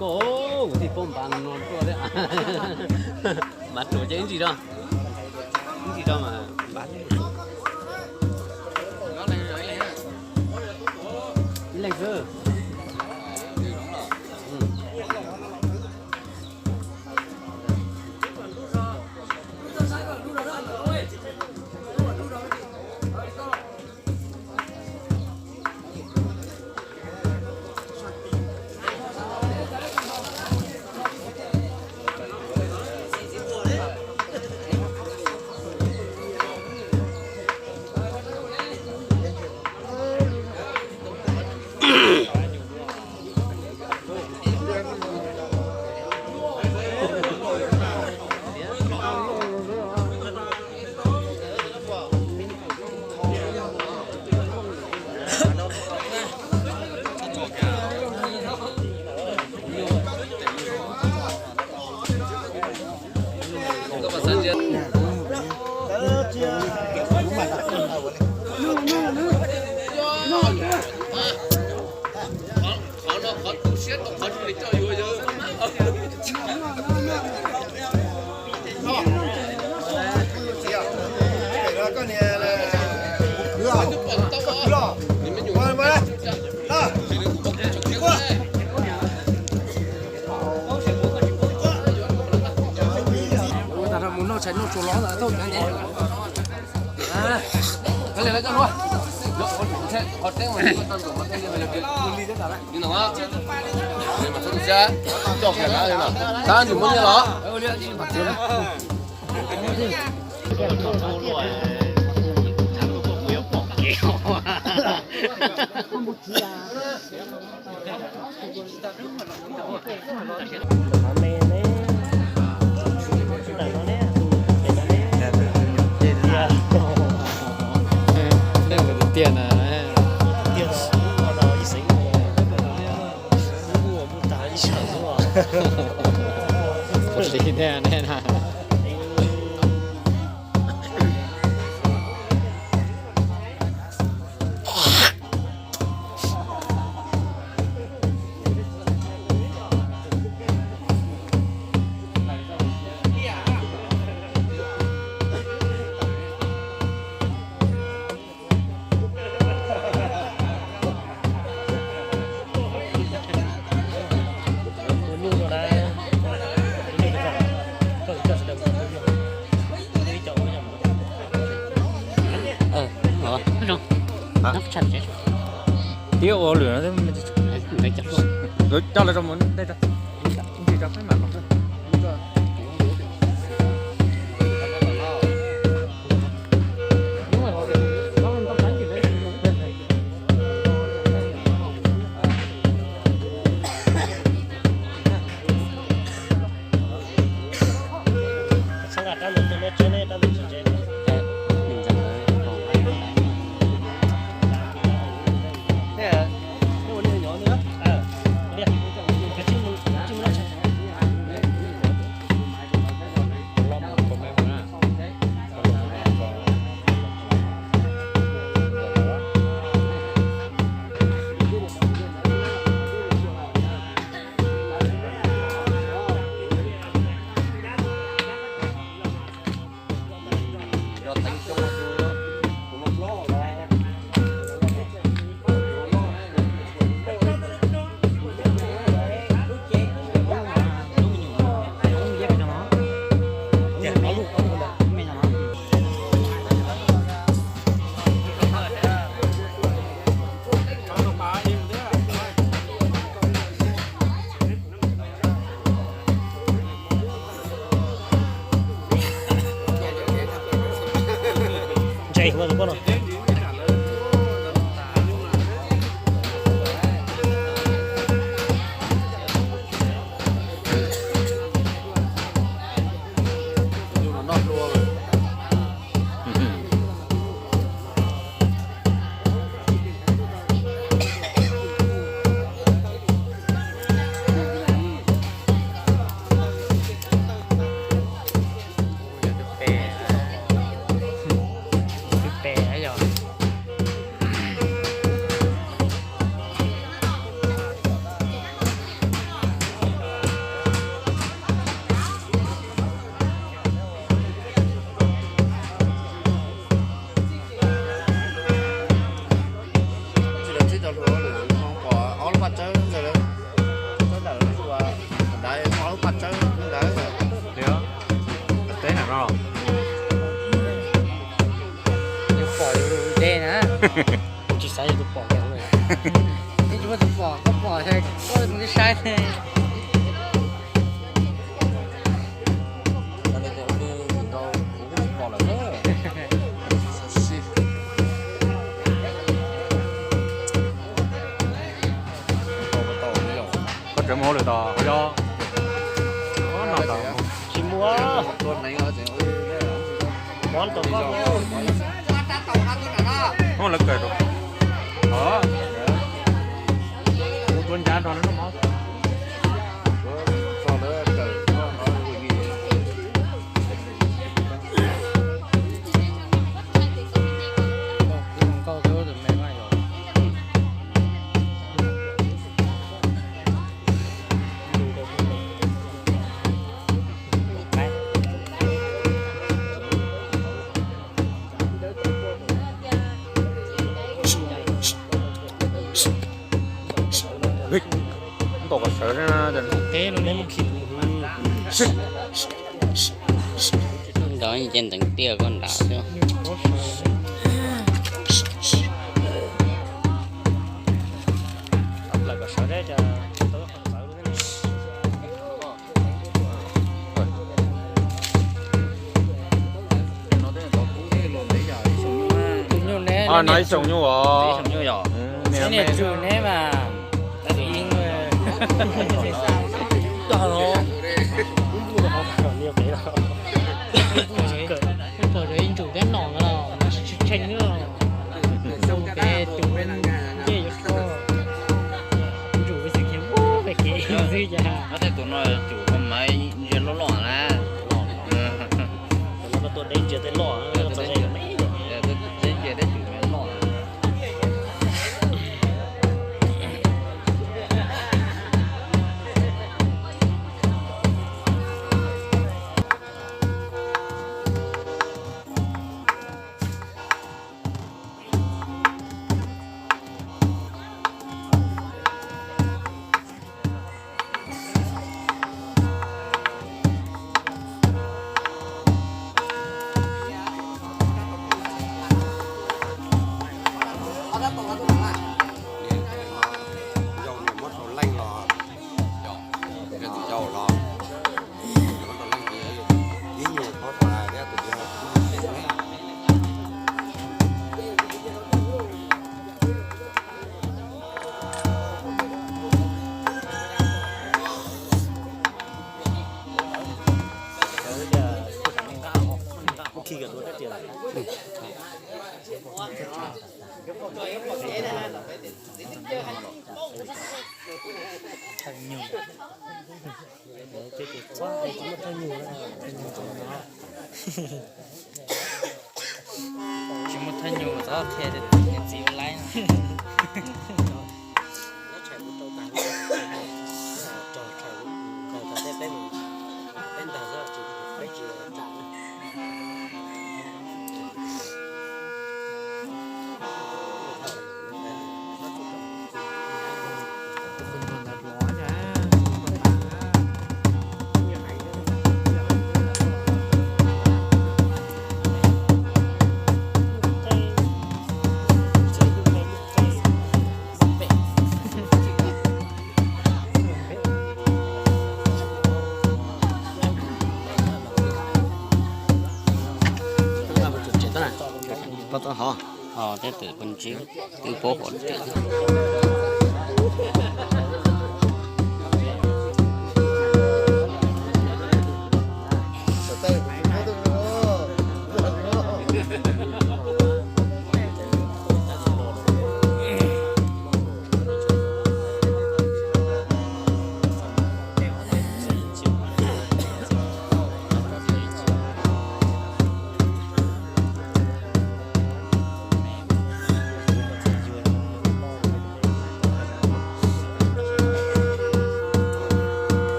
Koj, kuv tij paub npav no tuaj thiab. Npav ruam ces ib ntsis rau, ib ntsis rau mas npav. Ib leeg xwb. Mus noj tshais noj tsuag los tau. Tab sis muab nyiaj los. Tiag na. Ua li thiab nej na. Tiab ua lwm no, coj lawv rau mus ntej tso. Ntsis rau peb mam los. Kuv tsis xav yog tus pom kiag li. Yeej tsis muaj tus pom, koj pom thiab koj mus saib ne. Koj tseem mus hauj lwm tod yog? Tsis mus. Pov tau koj. Lawv kawm rau. Kuv tuav ncav nrog lawv noj mov. Ntaus kom sawv. Ntaus ces ntev tiag koj nram xwb. No ib xyoos nyuj os. Niam tsum neb mas. Pom ntsuam ib ntsuam thiab no los tsis tshee, tus ncej yuav so, ntsuam xwm khiav pem kev xwb cas. Tus no tsum mas ntsia loj loj na. Tus no koj tuaj deb ntsia tej loj, deb ntsia deb tsum loj. Tsis muaj thawj nyuag txhob qhia tias niam txiv ua laib. Ho teb twm pos ntsib twb pab hov twm.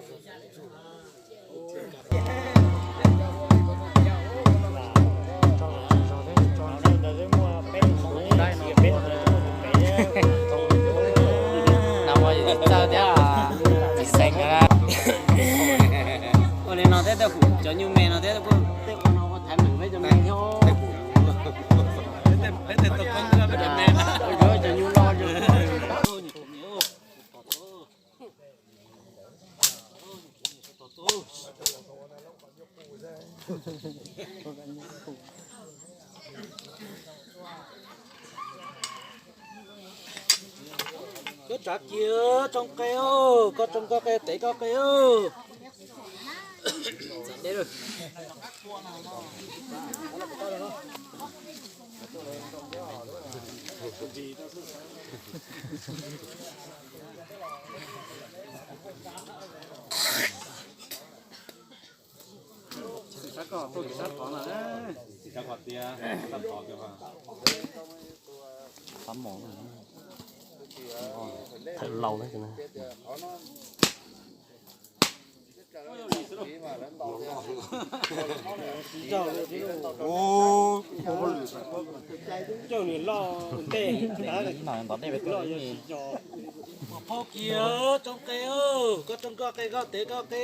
No ua txawj thiab, txiv xeev na. Ua li no thiab tej hum cov nyuj me no thiab, tej qhov no ua thaiv meem peb cov me thiab. Cov nyuj loj. Koj tsav kiag tsoo qe, koj tsoo koj qe, tev koj qe. Thawm laus na. Phauj kiag tsoo qe, koj tsoo koj qe, koj tev koj qe.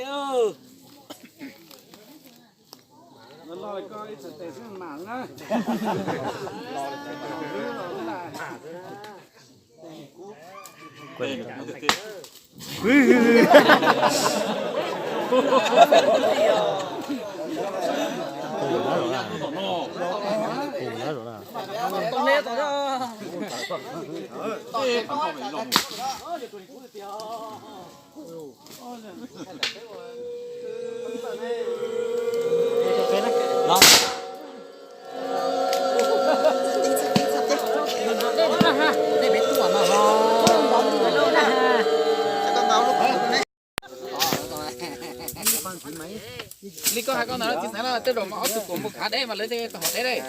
Li koj hais koj ntawd txiv xeev, tej zaum mas ob tug kuam mus khav deb mas lawv tej hom deb deb.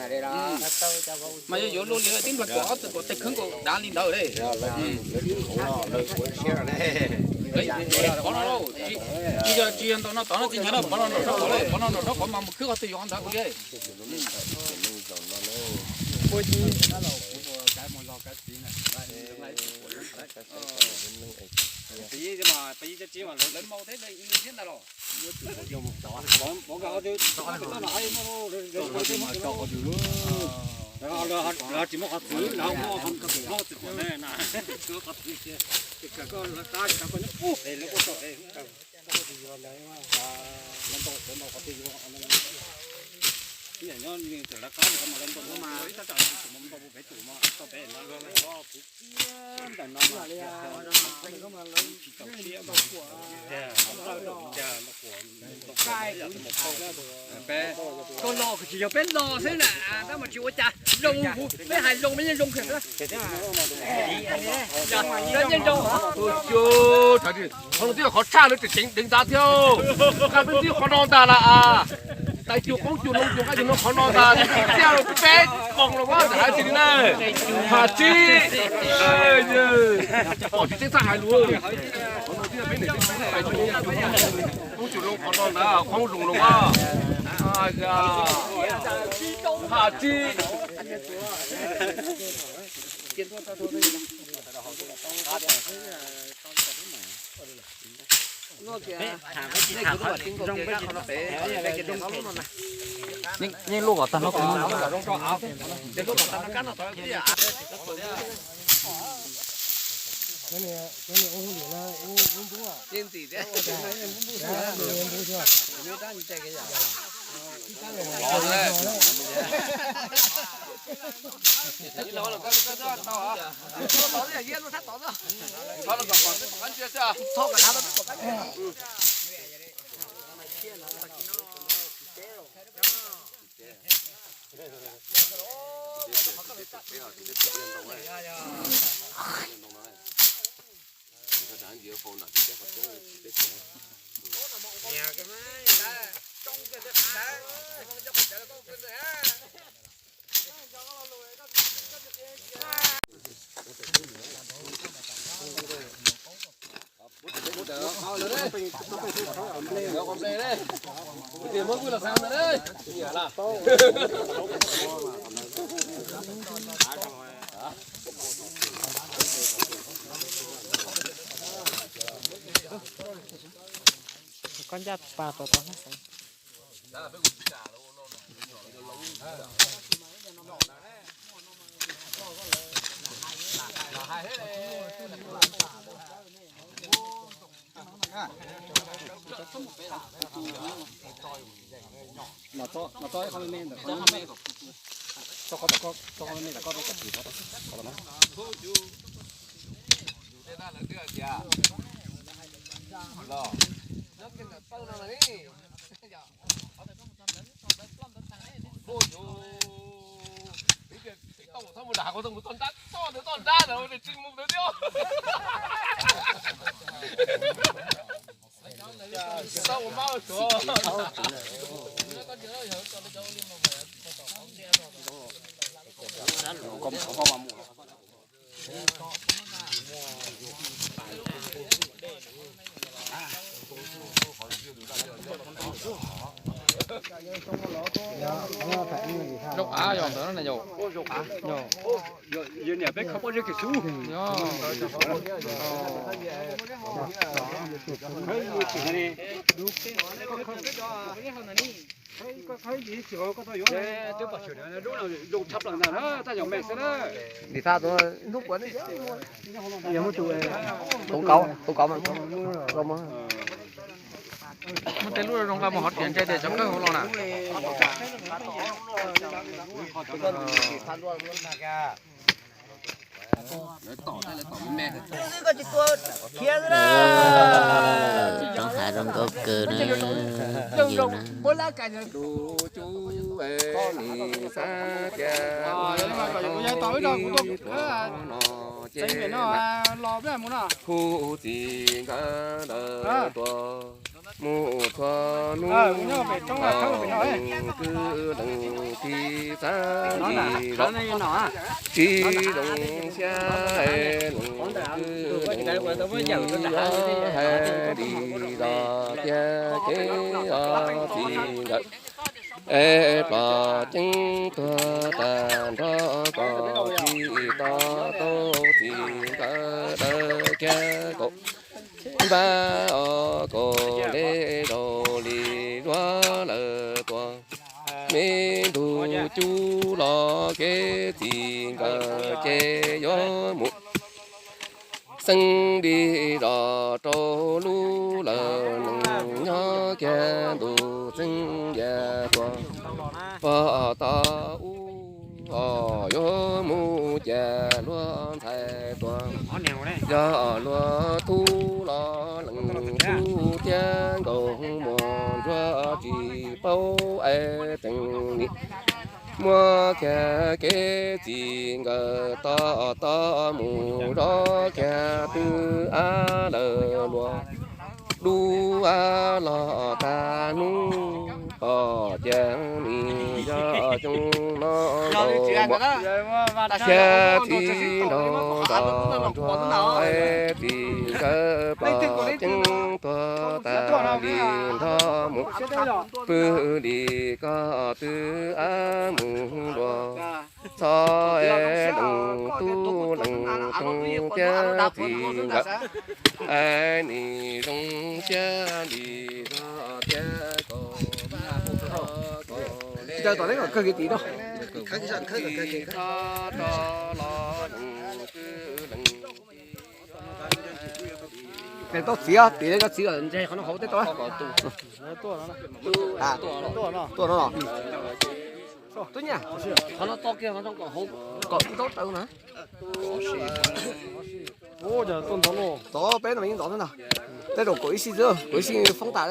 Mas yuav yuav luaj li tib nplog kuam ob tug kuam tej khwb nkaus dav li ntawd deb. Qhov no, tsis yog, tsis yog ntawm no tod no tsis nyob no, qhov no nram qhov, qhov no nram qhov mas mus khwb qhov twg yuav qhov ntawd ua ke. Koj los kuj tsis yog peb los xwb na, tab mas tsis ua cas, zoo, peb hais zoo peb yeej zoo. Qhov no twb yog qhov tshaj lawv tseem ceev deev ntawd thiab. Qab peb twb qhov no ntag las as. Tais cuag qoob cuag loo cuag nqaij cuag no qhov no ntag, tiaj peb koom los as, hais tias li na. Haj tsib, pom tsis tseeb txhaj hais lus. Qoob cuag loo qhov no ntag, qoob zoo los as. Haj tsib. Yeej luaj kom tag no. Koj ncaj pas tau tau. Los tso ib qho me me ntawm qhov, tso qhov tom koj, tso qhov me me tom koj rau kom txwm qhov tom no. Zaub av yog ntawd na yom. Yog niam peb khawb pob zeb kiag xwb. Lim thaj tus hnub puav ne, tus kauv, tus kauv mas, muab tej lub zoo nqa mus hov riam ntse tias cov khawb hauv los na. Roob hav zoo nkauj kawg na, yog na. Hu txiv nkawd lawv tuaj mus txhua hnub, leej kwv leej tij xav li zoo, tsis zoo siab, leej kwv leej tij hais li zog tiag kev os txiv nkawd. Es pom ceeb tuag tag nrho kom tsis to taub txiv nkawd dawb kiag kaum npab os kaum li zaus li zuag lawm tuaj. Me ntug cub los kev txiv nkawd ces yuav mus xeeb li zos rau lub lawm nees nyob kiag ntus txeeb yam tuaj pog tau ub os yuav mus cas luag ntxhais tuaj. Yog luag tub los leej tub thiab nkaus muag ntsuag tsis paub es tseem nim muab kiag kev txiv nkawd tos tos mus zov kiag twb ab lawm luag. Dub ab los tag hnub pom cas nim yog xyoo no nkaus muag thiab txiv nraug nrog ntsuag es txiv nkawd pom ceeb tuag tas li nrog mus pw li koj twb ab mus luag. Txhob es leej tub leej toog thiab txiv nkawd es nim zoo siab li zog thiab kaum, kaum li txhob rov los leej twb leej. Tau txiv, txiv, txiv ntse qhov no hauv teb tau. Tuaj no los. Tub nyab, qhov no to kiag qhov no kom hauv, kom ntaub tawv na. Tod peb no yeej ntov xwb na. Tej zaum kaum ib sij xwb, kaum ib sij foob tas.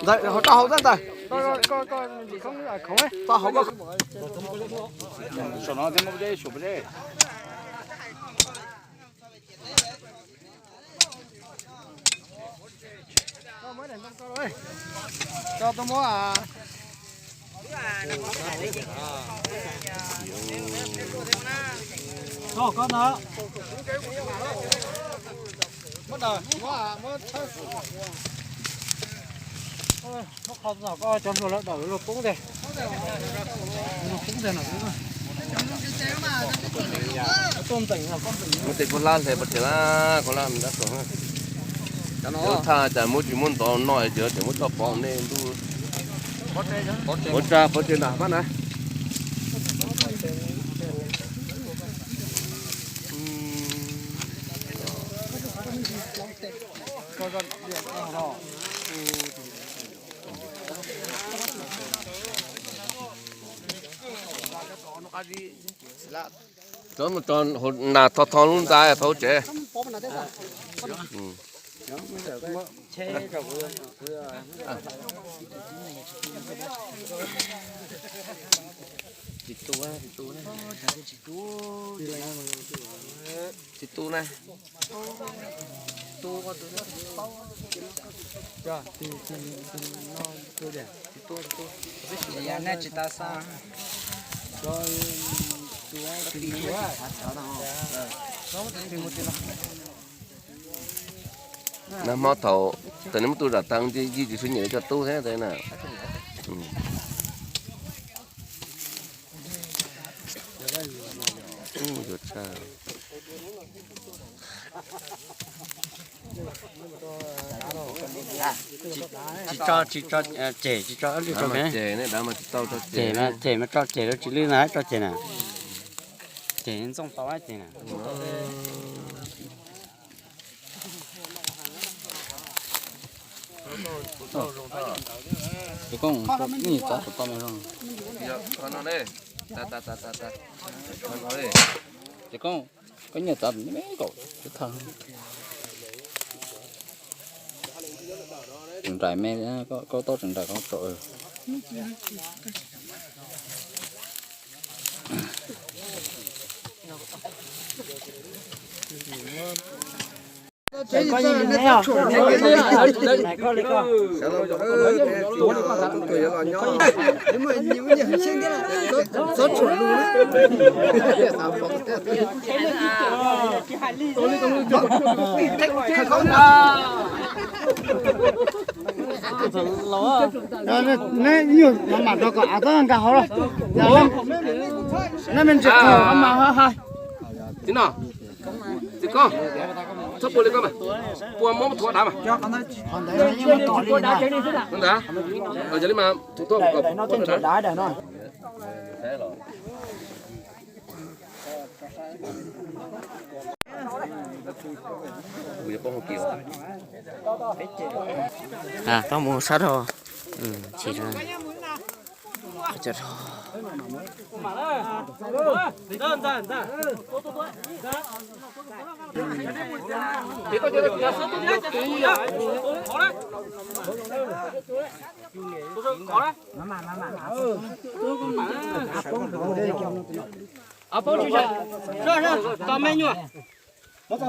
Ntxawm, ho rau hauv xwb ntxawm. Rau hauv koj. Coj tuaj muab Muab tej khaub hlab hle pov tseg na, khaub hlab nrab tod. Cov thaj cas muab tsis muab ntov no ces tseem muab coj pov nej ntuj. Pov tseg, pov tseg nram pab na. Cov mus tso hauv nas tho tho lub ntxa thaum tsev. Tsis tu, tsis tu na. Nej tsis tau xa. Nag hmo thaum thaum nws muab tus zam tag nti yij tsis tshwj nyiam li cov tub thiab ntawd na. Yuav tshaj. Tsis tso, tsis tso, ceg tsis tso, ceg, ceg mas tso ceg rau tsis lwj na, tso ceg na. Ceg ntxooj tau ceg na. Ces koj mus ib nyuag txav tau me zoo. Ces koj, koj nyiam txav me nkaum tsev thaj. Tseem nraim me, koj tau tseem nraim koj tso. Neb nyuag mam mam rau kom av txhob nkag hauv los. Neb me ntsis qhov mas hais. Txiv no, txiv koj, txhob pua li koj mas, pua muab thuav dav mas. Ntawd, yog li mas thuav dav. Tau mus sab dhau. Tos me nyuam, tos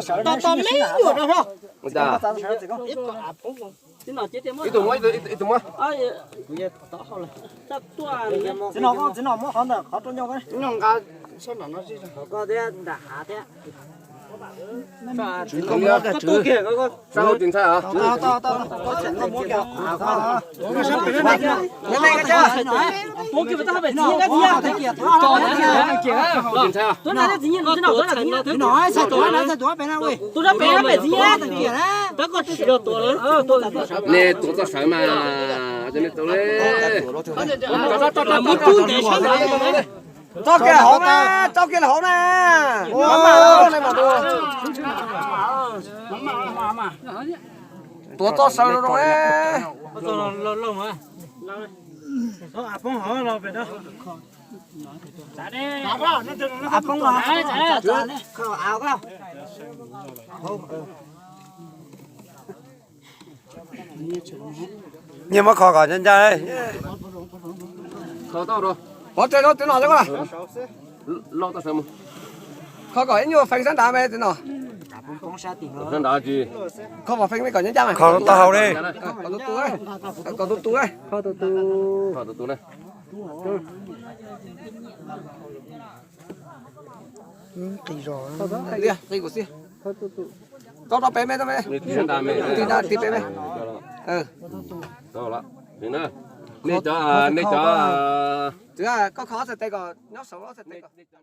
me nyuam rau. Ib tug muab, ib tug muab. Txiv no, muab qhov ntawm qhov rau nyob nqa sab nram no. Koj thiab nram hav thiab. Sab hauv tis ntxhais os. Nej tuav txoj sawv mas, nej tuav li. Tso kiag hauv na, tso kiag hauv na. Tuav txoj sawv zoo zoo na. Nyias muab kho kom ncaj ncaj. Pov tseg rau txiv nom coj. Kho kom ib nyuag feem sab nrad me txiv nom. Kho kom feem me kom ncaj ncaj mas. Kho tau hauv li. Kom tus tus, kom tus tus, kom tus tus na. Qi zos. Qi kuv xwb. Rau rau pem me, tig pem me. Nej cov, nej cov, koj kho ob txhais tes kom nyob saud ob txhais tes kom.